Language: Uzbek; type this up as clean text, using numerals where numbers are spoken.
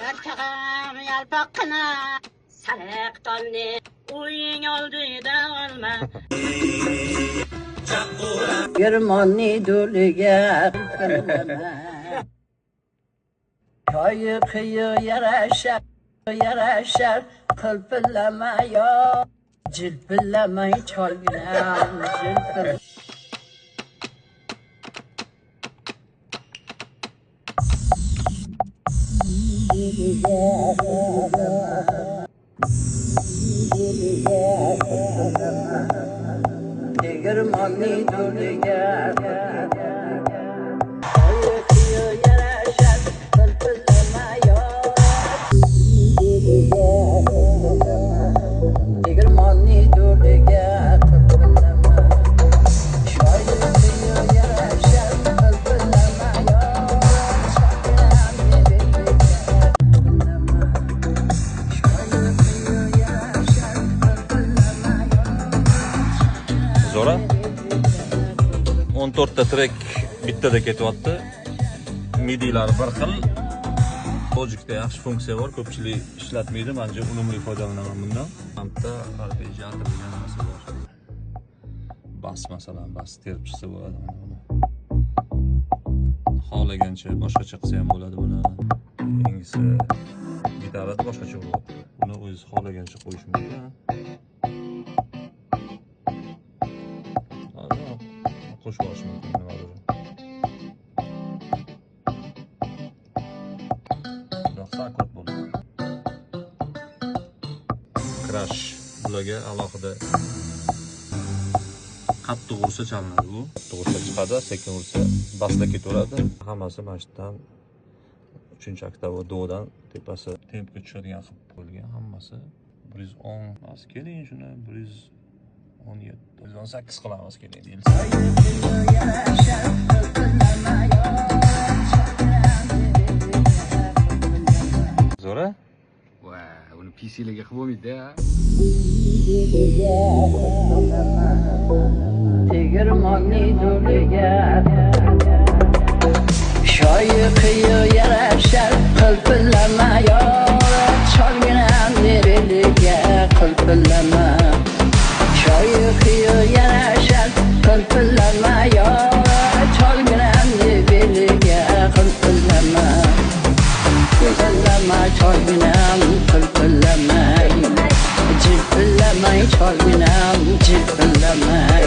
Charchag'am yalpoqqina sariq tonni uying oldida olma. Girmonni do'liga Choyi qiyi yarashar, yarashar, qilpillama yo, jilpillamay cholginam, jilpil. Tegirmonni do'liga Choyi qiyi yarashar, qilpillama yo. Tegirmonni do'liga qilpillama. Choyi qiyi yarashar, qilpillama yo. Zo'ra. 14 ta trek bittada ketyapti. MIDI'lari bir xil. Logic'da yaxshi funksiya bor, ko'pchilik ishlatmaydi. Menja unumli foydalanaman bundan. Hamda arpejgiator degan narsa bor. Bas masalan, bas terib chiqsa bo'ladi mana buni. Xohlagancha boshqacha qilsa ham bo'ladi buni. Keyingisi gitarada boshqacha bo'ladi. Buni o'zingiz xohlagancha qo'yish mumkin. Qo'shib olish mumkin nimadir. Buyoqsa akkord bo'ldi. Crash bularga alohida qattiq ursa chalinadi bu. Qattiq ursa chiqadi, sekin ursa basda ketaveradi. Hammasi mana shu yerdan 3-oktava dodan tepasi tempga tushadigan qilib qo'yilgan hammasi. 110 mas keling shuni 117, 118 qilamiz keling deyilsa. Zo'ra? Va, uni PC-larga qilib bo'lmaydi-da. Tegirmonni do'liga Shoyi qiyi yarashar, qilpillama yo. Cholginam beliga qilpillama. Shoyi qiyi yarashar, qilpillama yo. Cholginam beliga qilpillama. Qilpillama cholginam, qilpillama. Jilpillamay cholginam, jilpillamay.